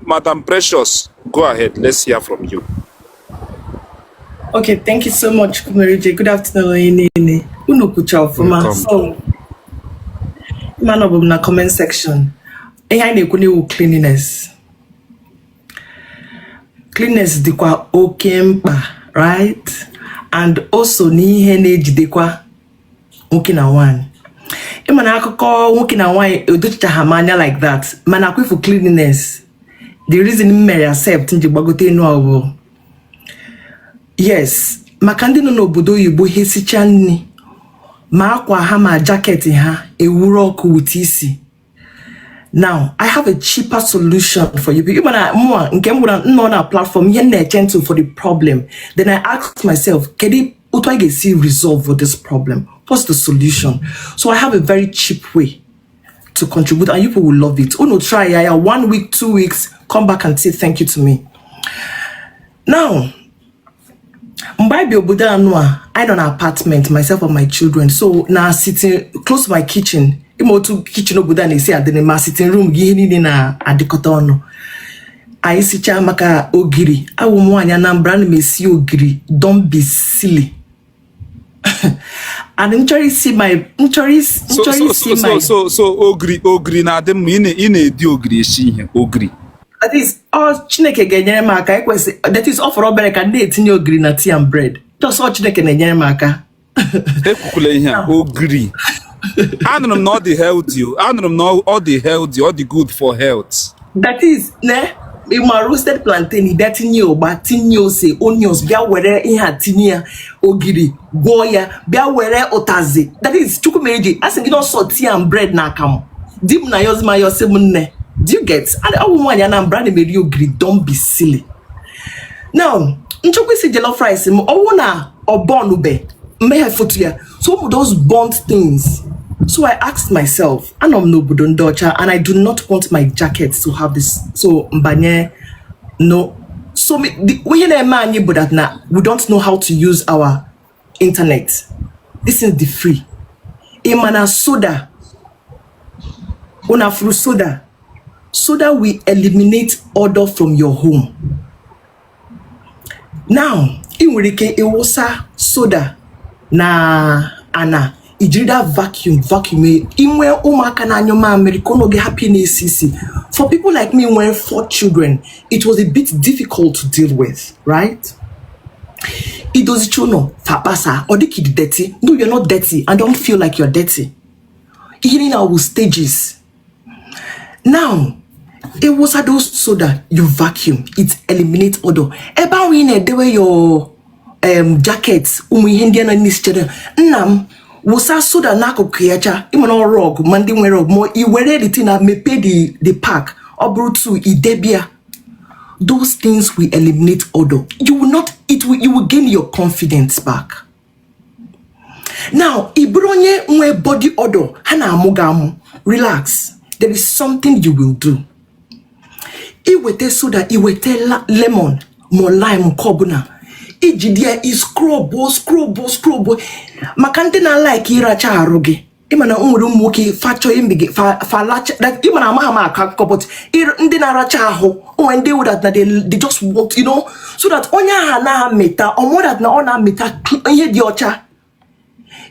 Madam Precious, go ahead. Let's hear from you. Okay, thank you so much, Kumerije. Good afternoon, onye niile. Unu kwucha ọfụma. Welcome. So, mana ọ bụ m na comment section. Ihe anyị na-ekwu n'iwu cleanliness. Cleanliness dịkwa oke mkpa, right? And also n'ihe na-ejidekwa nwoke na nwaanyị. Ịma na akụkọ nwoke na nwaanyị edochichaghị m anya like that, mana akwefu cleanliness. The reason m mere accept m ji gbagote enu ọ bụ yes, maka ndị nọ n'obodo oyibo, ha esicha nri, ma akwa ha ma jacket ha ewuru ọkụ with isi. Now I have a cheaper solution for you. Ịma na mụa nke m gwara nọ na platform, ihe m na-eche ntụ for the problem, then I ask myself, kedu otu anyị ga-esi resolve this problem? What's the solution? So I have a very cheap way to contribute, and you people will love it. Unu try ya one week, 2 weeks, come back and say thank you to me. Now, mgbe anyị bi obodo anụ a, anyị nọ na apartment, myself and my children. So na sitting close to my kitchen, ime otu kitchen obodo a na-esi adịrị, ma sitting room gị, ihe niile na-adịkọta ọnụ. Anyị sichaa, maka ogiri, awụ m nwaanyị Anambra, ana m esi ogiri. Don't be silly. And m chọrọ isi my m chọrọ isi m So chọrọ so isi so my so ogiri na-adị mma. Ị na-edi ogiri esi ihe ogiri? That is, ọ Chineke ga-enyere m aka. Ekwesị, that is, ọ fọrọ obere ka m na-etinye ogiri na tea and bread. Just ọ Chineke na-enyere m aka. Ekwukwula ihe a, ogiri. Anụrụ m na ọ dị healthy o. Anụrụ m na ọ dị healthy, ọ dị good for health. That is, ne ịma roasted plantain, bịa tinye ụgba, tinye ose, onions, bịa were ihe a tinye ya, ogiri, gwọọ ya, bịa were ụtazi. That is, Chukwu mere ji asị gị n'ọsọ tea and bread na akamụ di m na yozi ma yosi m nne. Do you get? And ọ bụ nwaanyị Anambra na-emeri ogiri. Don't be silly. Now, nchekwa isi jollof rice m, ọwụ na ọ bọnube mmeghe foto ya, so ụmụ those burnt things. So I asked myself, anọ m n'obodo ndị ọcha and I do not want my jacket to have this. So mbanye no so ihe na-eme anyị bụ that na we don't know how to use our internet. This is the free. Ịma na soda, una furu soda, soda will eliminate odor from your home. Now, ị nwere ike ịwụsa soda na ana, ijiri that vacuum vacuum. Inwe ụmụaka na-anyụ mamịrị, ka ụnụ gị hapụ na-esi isi. For people like me nwere four children, it was a bit difficult to deal with, right? Idozicha ụlọ, fakpasa, ọ dịka ịdị dirty. No, you're not dirty, and don't feel like you're dirty. Ihe niile wụ stages. Now, ịwụsa those soda, you vacuum it, eliminate odor. Ebe ahụ ị na-edewe your jacket, ụmụ ihe ndị a na-esichere nna m, wụsa soda n'akụkụ ya cha. Ịmana ọrụ ọgụ ma ndị nwere ọgụ, ma i were the thing na mepee the pack, ọ bụrụ two idebia. Those things will eliminate odor. You will not it will you will gain your confidence back. Now, ị bụrụ onye nwe body odor, ha na-amụ gị amụ, relax. There is something you will do. Iweta soda, iweta lemon ma lime, nke ọbụla iji dị ya, scrub, scrub, scrub. Maka ndị na-alike ịracha arụ gị, ịma na o nwere ụmụ nwoke fa chọọ ime gị fa lacha like, ịma na amaghị m akọ akụkọ, but ndị na-aracha ahụ, o nwere ndị that na they just want so that onye ahụ na-amịta ọmụ, that na ọ na-amịta ihe dị ọcha.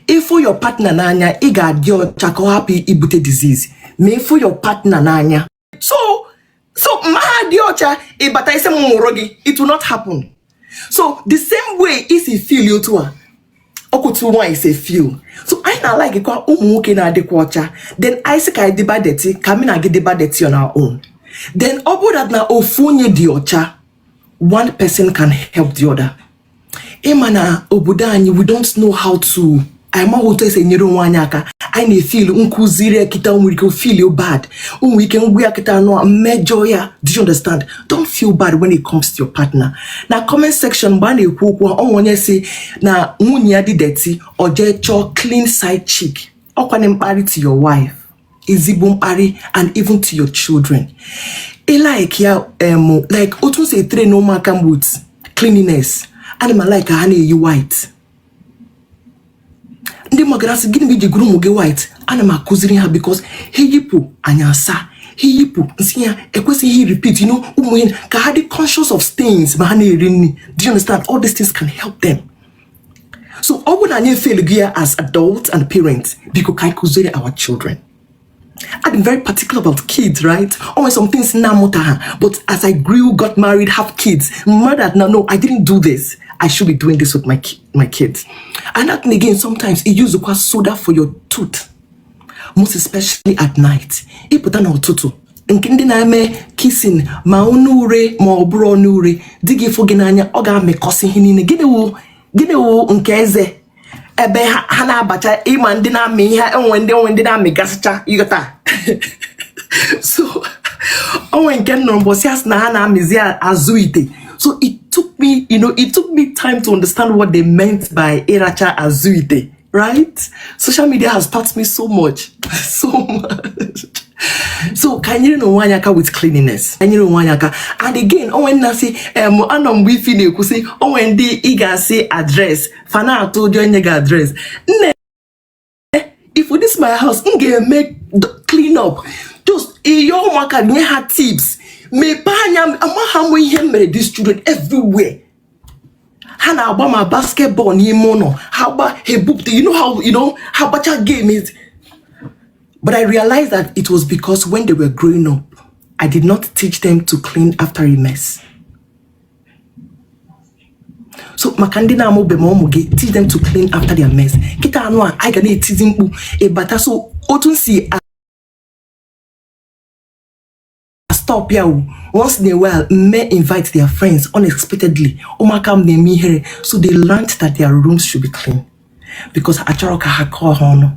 Ịfụ your partner n'anya, ị ga-adị ọcha ka ọ hapụ ibute disease. Ma ịfụ your partner n'anya, so ma ha dị ọcha, ịbata isi m nwụrụ gị, it will not happen. So the same way isi feel otu a, ọkụtu nwaanyị si feel. So anyị na-alike kwa ụmụ nwoke na-adịkwa ọcha. Then anyị sị ka anyị dịba dirty, ka mụ na gị dịba dirty on our own. Then ọ bụrụ that na ofu onye dị ọcha, one person can help the other. Ịma na obodo anyị, we don't know how to, anyị amaghị otu esi enyere onwe anyị aka. Anyị na-efeel nkụziri kịta, nwere ike feel bad, o nwere ike ngwa ya kịta anụ mmejọ ya. Do you understand? Don't feel bad when it comes to your partner. Na comment section, mgbe a na-ekwu okwu, ọ nwe onye si na nwunye ya dị dirty, ọ jee chọọ clean side chick. Ọkwa mkparị to your wife, ezigbo mkparị, and even to your children. Ị like ya, like otu m si train ụmụaka m with cleanliness, ana m like ka ha na-eyi white. Ndị magara sị, "Gịnị bụ iji gụrụ ụmụ gị white?" Ana m akụziri ha because ha yipụ, anyị asa. Ha yipụ nsị ya ekwesịghị repeat, ụmụ ihe ka ha dị conscious of stains ma ha na-eri nri. Do you understand? All these things can help them. So ọ bụrụ na anyị fail gị ya as adults and parents, biko ka anyị kụziere our children. I've been very particular about kids, right? Almost some things na ha. But as I grew, got married, have kids, mother, no, I didn't do this. I should be doing this with my kids. And that again, sometimes you use the soda for your tooth, most especially at night. Ịpụta n'ụtụtụ nke ndị na-eme kissing ma ọnụ ure ma ọ bụrụ ọnụ ure di gị fụ gị n'anya, ọ ga-amịkọsị ihe niile. Gịnị wụ nke eze ebe ha na-abacha ịma ndị na-amị ihe enwe ndị na-amịgasịcha, ịghọta? So onwe nke m nụrụ mbọsị asị na ha na-amịzi azụ ite. So it took me time to understand what they meant by ịracha azụ ite, right? Social media has taught me so much, so much. So ka anyị nyere n'onwe anyị aka with cleanliness, ka anyị nyere onwe anyị aka. And again, onwe nna sị em anọ mgbe ifi na-ekwu sị onwe ndị ị ga-asị address fa na-atụ ụjọ inye gị address. Nne, if this my house, m ga-eme clean up. Just iyo ụmụaka, nye ha tips, mepee anya amagha m ihe m mere these children. Everywhere ha na-agba ma basketball n'ime ụlọ, ha gba, ha ebupụta, you know how ha gbacha game is. But I realized that it was because when they were growing up, I did not teach them to clean after a mess. So maka ndị na-amụbe ma ụmụ gị, teach them to clean after their mess. Kịta anụ a anyị ga na-etizi mkpu ịbata. So otu m si stop ya wụ, once in a while mme invite their friends unexpectedly. Ụmụaka m na-eme ihere, so they learned that their rooms should be clean because achọrọ ka ha kọọ ha ọnụ.